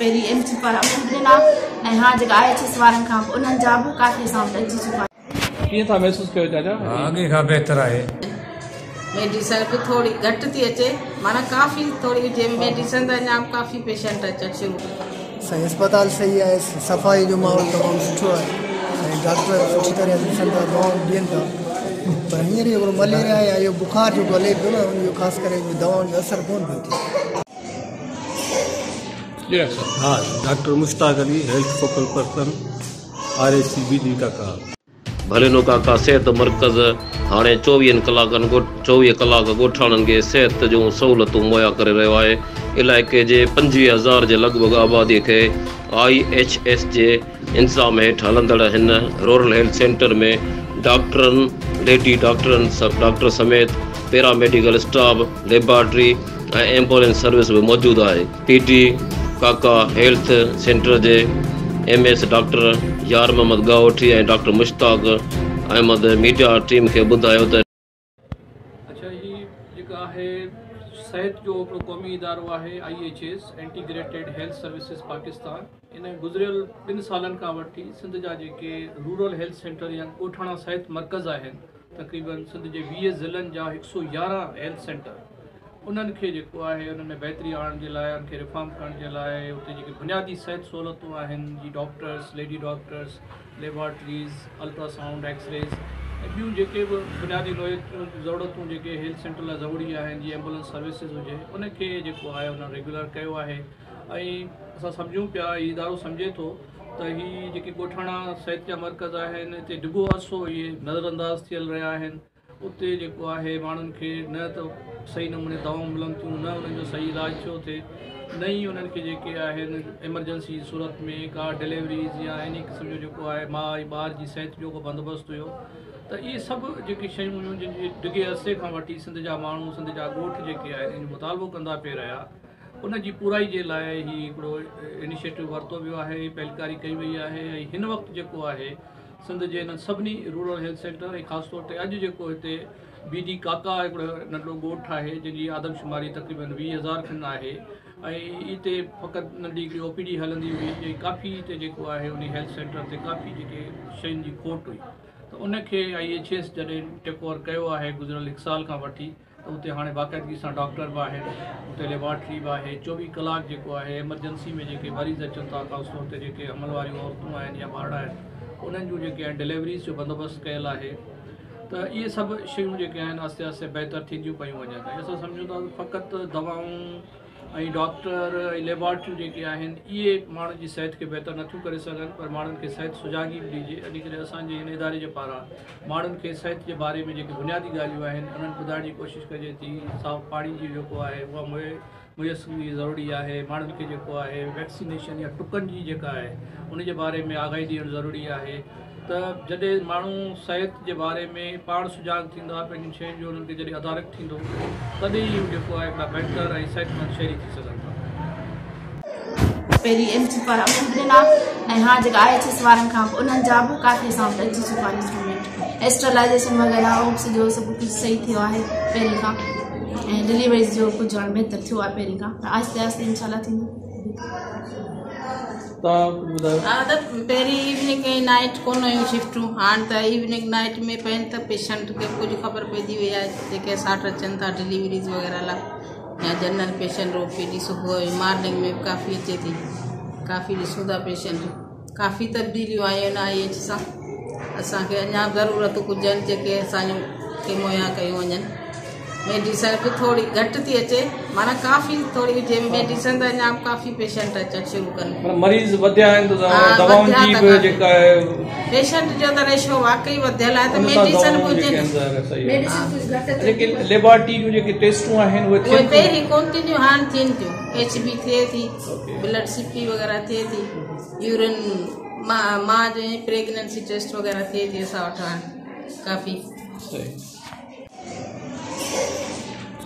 پهرين M C وارا انهن به ڏنا ۽ هاڻ جيڪا I H S وارن کان به انهن جا به ڪافي اسان وٽ اچي چڪا. ڪيئن ٿا محسوس ڪيو چاچا؟ ها اڳي کان بهتر آهي. ميڊيسن به ٿوري گهٽ ٿي اچي معنيٰ ڪافي ٿوري هجي ميڊيسن ته اڃا به ڪافي پيشنٽ اچڻ شروع. سائين اسپتال صحيح آهي صفائي جو ماحول تمام سٺو آهي ۽ ڊاڪٽر سٺي طرح ڏسن ٿا دوائون ڏين ٿا پر هينئر هڪڙو مليريا يا اهو بخار جيڪو هلي پيو نه ان جو خاص ڪري دوائن جو اثر ڪونه پيو ٿئي. جي ڊاڪٽر صاحب. ها doctor Mushtaq Ali health focal person R H C B D Kaka. ڀلينو ڪاڪا صحت مرڪز هاڻي چوويهن ڪلاڪن 24 ڪلاڪ ڳوٺاڻن کي صحت جون سهولتون مهيا ڪري رهيو آهي. علائقي جي 25 هزار جي لڳ ڀڳ آبادي کي I H S جي انتظام هيٺ هلندڙ هن رورل هيلٿ سينٽر ۾ ڊاڪٽرن، ليڊي ڊاڪٽرن، ڊاڪٽر سميت para medical staff, laboratory ۽ ambulance service به موجود آهي. P D Kaka health centre جي M S doctor Yar Muhammad Gahothi ۽ doctor Mushtaq Ahmed media team کي ٻڌايو ته. اڇا هي جيڪا آهي صحت جو هڪڙو قومي ادارو آهي I H S integrated health services Pakistan ان گذريل ٻن سالن کان وٺي سنڌ جا جيڪي رورل هيلٿ سينٽر يا ڳوٺاڻا صحت مرڪز آهن تقريبن سنڌ جي 20 ضلعن جا 111 هيلٿ سينٽر انهن کي جيڪو آهي انهن ۾ بهتري آڻڻ جي لاء انهن کي ريفارم ڪرڻ جي لاء اتي جيڪي بنيادي صحت سهولتون آهن جي doctors lady doctors laboratories ultrasound x-rays ۽ ٻيون جيڪي به بنيادي نوعيت جون ضرورتون جيڪي هيلٿ سينٽر لاء ضروري آهن جي ايمبولنس سروسز هجي ان کي جيڪو آهي انهن ريگيولر ڪيو آهي ۽ اسان سمجهون پيا هي ادارو سمجهي ٿو ته هي جيڪي ڳوٺاڻا صحت جا مرڪز آهن اتي ڊگهو عرصو اهي نظرانداز ٿيل رهيا آهن اتي جيڪو آهي ماڻهن کي نه ته صحيح نموني دوائون ملن ٿيون نه انهن جو صحيح علاج ٿيو ٿئي نه ئي انهن کي جيڪي آهن ايمرجنسي جي صورت ۾ ڪا ڊليوريز يا انهي قسم جو جيڪو آهي ماء ۽ ٻار جي صحت جو ڪو بندوبست هيو ته اهي سڀ جيڪي شيون هيون جن جي ڊگهي عرصي کان وٺي سنڌ جا ماڻهو سنڌ جا ڳوٺ جيڪي آهن ان جو مطالبو ڪندا پئي رهيا ان جي پورائي جي لاء هي هڪڙو انيشيٽو ورتو ويو آهي پهلڪاري ڪئي وئي آهي ۽ هن وقت جيڪو آهي سنڌ جي انهن سڀني رورل هيلٿ سينٽر ۽ خاص طور تي اڄ جيڪو هتي بي ڊي ڪاڪا هڪڙو ننڍڙو ڳوٺ آهي جنهن جي آدمشماري تقريبن 20 هزار کن آهي ۽ اتي فقط ننڍي هڪڙي او پي ڊي هلندي هئي ۽ ڪافي هتي جيڪو آهي ان هيلٿ سينٽر تي ڪافي جيڪي شين جي کوٽ هئي ته ان کي I H S جڏهن ٽيڪ اوور ڪيو آهي گذريل هڪ سال کان وٺي ته اتي هاڻي باقاعدگي سان ڊاڪٽر به آهن، اتي ليبارٽري به آهي، 24 ڪلاڪ جيڪو آهي ايمرجنسي ۾ جيڪي مريض اچن ٿا خاص طور تي جيڪي حمل واريون عورتون آهن يا ٻارڙا آهن انهن جون جيڪي آهن ڊليوريز جو بندوبست ڪيل آهي ته اهي سڀ شيون جيڪي آهن آهستي آهستي بهتر ٿينديون پيون وڃن ۽ اسان سمجهون ٿا ته فقط دوائون ۽ ڊاڪٽر ۽ ليبارٽريون جيڪي آهن اهي ماڻهن جي صحت کي بهتر نٿيون ڪري سگهن پر ماڻهن کي صحت سجاڳي به ڏجي ان ڪري اسان جي هن اداري جي پاران ماڻهن کي صحت جي باري ۾ جيڪي بنيادي ڳالهيون آهن انهن ٻڌائڻ جي ڪوشش ڪجي ٿي صاف پاڻي جي جيڪو آهي اها ميسري ضروري آهي ماڻهن کي جيڪو آهي ويڪسينيشن يا ٽڪن جي جيڪا آهي ان جي باري ۾ آگاهي ڏيڻ ضروري آهي ته جڏهن ماڻهو صحت جي باري ۾ پاڻ سجاڳ ٿيندا، پنهنجين شين جو انهن کي جڏهن ادارڪ ٿيندو، تڏهن ئي هو جيڪو آهي هڪڙا بهتر ۽ صحتمند شهري ٿي سگهن ٿا. پهرين ايم سي وارا انهن به ڏنا ۽ هاڻ جيڪا I H S وارن کان به انهن جا به ڪافي اسان وٽ اچي چڪا آهن انسٽرومينٽ اسٽرلائيزيشن وغيره اهو به سڄو سڀ ڪجهه صحيح ٿيو آهي پهرين کان ۽ ڊليوريز جو ڪجهه هاڻ بهتر ٿيو آهي پهرين کان ته آهستي آهستي انشاء الله ٿيندو. توهان ڪجهه ٻڌايو. ها ته پهرين ايوننگ ۽ نائيٽ ڪونه هيون شفٽون هاڻ ته ايوننگ نائيٽ ۾ پين ته پيشنٽ کي ڪجهه خبر پئجي وئي آهي جيڪي اسان وٽ اچن ٿا ڊليوريز وغيره لاء يا general patient O P D صبح جو مارننگ ۾ به ڪافي اچي ٿي ڪافي ڏسون ٿا پيشنٽ ڪافي تبديليون آيون آهن I H سان اسانکي اڃا ضرورتون ڪجهه آهن جيڪي اسانجون کي مهيا ڪيون وڃن ميڊيسن به ٿوري گهٽ ٿي اچي معنيٰ ڪافي ٿوري هجي ميڊيسن ته اڃا به ڪافي پيشنٽ اچڻ شروع ڪن معنيٰ مريض وڌيا آهن ته دوائن جي به جيڪا آهي پيشنٽ جو ته ريشو واقعي وڌيل آهي ته ميڊيسن به هجي جيڪي ليبارٽري جون جيڪي ٽيسٽون آهن اهي ٿين ٿيون پهرين ڪونه ٿينديون هاڻ ٿين ٿيون ايڇ بي ٿئي ٿي بلڊ سي پي وغيره ٿئي ٿي يورين ماء جو پريگننسي ٽيسٽ وغيره ٿئي ٿي اسان وٽ هاڻ ڪافي صحيح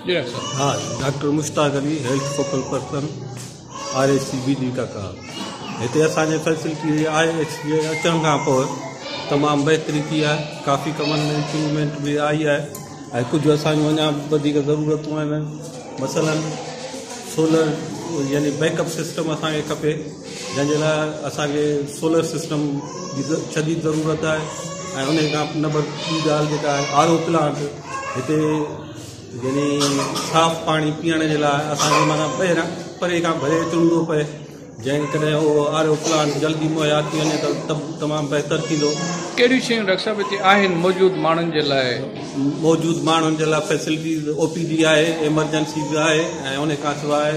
جي ڊاڪٽر صاحب. ها doctor Mushtaq Ali health focal person R H C B D Kaka هتي اسان جي فيسلٽي I H جي اچڻ کان پوء تمام بهتري ٿي آهي ڪافي ڪمن ۾ امپروومينٽ به آئي آهي ۽ ڪجهه اسان جون اڃا به وڌيڪ ضرورتون آهن مثلا سولر يعني بيڪ اپ سسٽم اسان کي کپي، جنهن جي لاءِ اسان کي سولر سسٽم جي شديد ضرورت آهي. ۽ ان کان نمبر ٻي ڳالهه جيڪا آهي آر او پلانٽ، هتي يعني صاف پاڻي پيئڻ جي لاءِ اسان کي معنيٰ ٻاهران پري کان ڀري اچڻو ٿو پئي. جنهن ڪڏهن اهو آر او پلانٽ جلدي مهيا ٿي وڃي ته تمام بهتر ٿيندو. ڪهڙيون شيون ڊاڪٽر صاحب هتي آهن موجود ماڻهن جي لاءِ؟ موجود ماڻهن جي لاءِ فيسلٽيز او پي ڊي آهي، ايمرجنسي به آهي ۽ ان کان سواءِ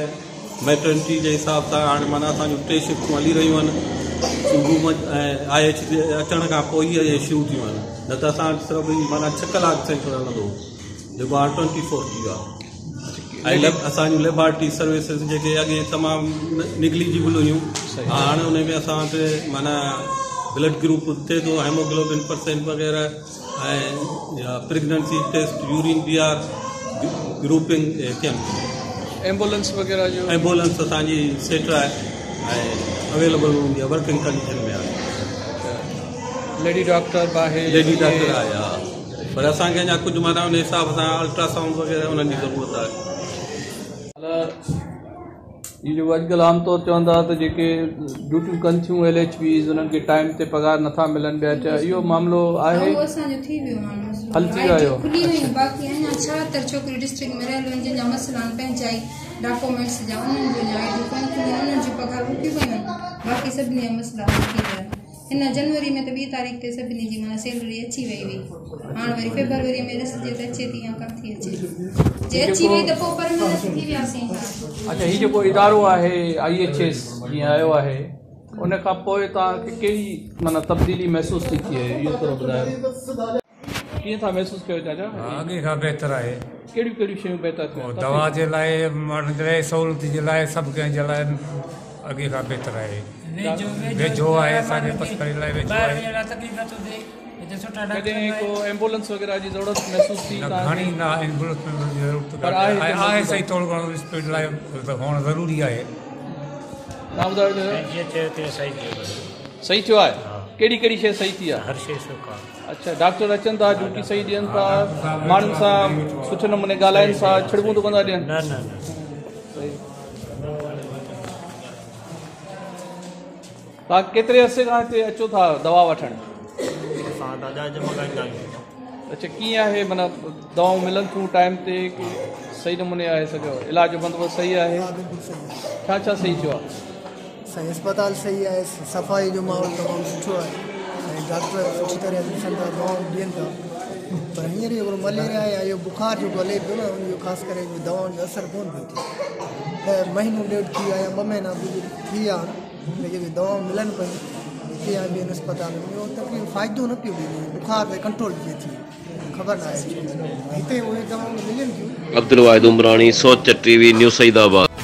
ميٽرنٽي جي حساب سان هاڻي معنيٰ اسان جون 3 شفٽون هلي رهيون آهن. صبح ۽ I H اچڻ کان پوءِ ئي اهي شروع ٿيون آهن، نه ته اسان وٽ صرف معنيٰ 6 ڪلاڪ سينٽر هلندو هو، جيڪو هاڻي 24 ٿي ويو آهي. ۽ اسان جون ليبارٽري سروسز جيڪي اڳي تمام نيگليجبل هيون، هاڻي ان ۾ اسان وٽ معنيٰ بلڊ گروپ ٿئي ٿو، هيموگلوبن پرسينٽ وغيره ۽ pregnancy test, urine B R grouping ٿين ٿيون. ايمبولنس وغيره جو؟ ايمبولنس اسان جي سيٽ آهي ۽ اويليبل هوندي آهي، ورڪنگ ڪنڊيشن ۾ آهي. ليڊي ڊاڪٽر به آهي؟ ليڊي ڊاڪٽر آهي ها، پر اسان کي اڃا ڪجهه معنيٰ ان حساب سان الٽراسائونڊ وغيره انهن جي ضرورت آهي. هي جيڪو اڄڪلهه عام طور چوندا ته جيڪي ڊيوٽيون ڪن ٿيون ايل ايڇ پيز، انهن کي ٽائيم تي پگهار نٿا ملن، ٻيا ڇا اهو معاملو آهي؟ اهو اسان جو ٿي ويو آهي مسئلو، حل ٿي ويو آهي. کلي ويون، باقي اڃا 76 ڇوڪريون ڊسٽرڪٽ ۾ رهيل آهن جن جا مسئلا آهن پنهنجا ئي ڊاڪومينٽس جا، انهن جو اڃا I ڊيون ڪونه کليون، انهن جون پگهار رڪي ويون آهن، باقي سڀني جا مسئلا حل ٿي ويا آهن. هن جنوري ۾ ته 2 تاريخ تي سڀني جي معنيٰ سيلري اچي وئي هئي، هاڻ وري فيبروري ۾ ڏسجي ته اچي ٿي يا ڪانه ٿي اچي. جي اچي وئي ته پوءِ پرماننٽ ٿي وياسين. اڇا، هي جيڪو ادارو آهي I H S جيئن آيو آهي، ان کان پوءِ توهان کي ڪهڙي معنيٰ تبديلي محسوس ٿي ٿئي، اهو ٿورو ٻڌايو، ڪيئن ٿا محسوس ڪيو چاچا؟ اڳي کان بهتر آهي. ڪهڙيون ڪهڙيون شيون بهتر ٿيون؟ دوا جي لاءِ، ماڻهن جي لاءِ، سهولت جي لاءِ، سڀ ڪنهن جي لاءِ اڳي کان بهتر آهي. ويجهو آهي اسان کي، پسڪري لاءِ ويجهو آهي. ڪڏهن ڪو ايمبولنس وغيره جي ضرورت محسوس ٿي؟ گهڻي نه ايمبولنس جي ضرورت آهي، آهي صحيح، ٿورو گهڻو اسپيڊ لاءِ هئڻ ضروري آهي. توهان ٻڌايو؟ جيئن چيو تيئن صحيح ٿيو. صحيح ٿيو آهي؟ ڪهڙي ڪهڙي شيءِ صحيح ٿي آهي؟ هر شيءِ سک آهي. اڇا، ڊاڪٽر اچن ٿا، ڊيوٽي صحيح ڏين ٿا، ماڻهن سان سٺي نموني ڳالهائين ٿا، ڇڙبون ته ڪونه ٿا ڏين؟ نه نه نه. توهان ڪيتري عرصي کان هتي اچو ٿا دوا وٺڻ؟ اسان ته اڄ منگائيندا آهيون. اڇا، ڪيئن آهي، معنيٰ دوائون ملن ٿيون ٽائيم تي، صحيح نموني آهي سڄو علاج جو بندوبست صحيح آهي؟ بلڪل صحيح آهي. ڇا ڇا صحيح ٿيو آهي؟ سائين اسپتال صحيح آهي، صفائي جو ماحول تمام سٺو آهي ۽ ڊاڪٽر سٺي طرح ڏسن ٿا، دوائون ڏين ٿا. پر هينئر هڪڙو مليريا يا اهو بخار جيڪو هلي پيو نه، ان جو خاص ڪري دوائن جو اثر ڪونه پيو ٿئي. ته مهينو ڏيڍ ٿي ويو آهي يا 2 مهينا به ٿي ويا آهن، جيڪي دوائون ملن پيون هتي يا ٻين اسپتالن ۾، اهو تقريبن فائدو نه پيو ملي، بخار تي ڪنٽرول پيو ٿئي، خبر نه آهي. هتي اهي دوائون ملن ٿيون. Abdul Wahid Umrani, Soch T V, new Saeedabad.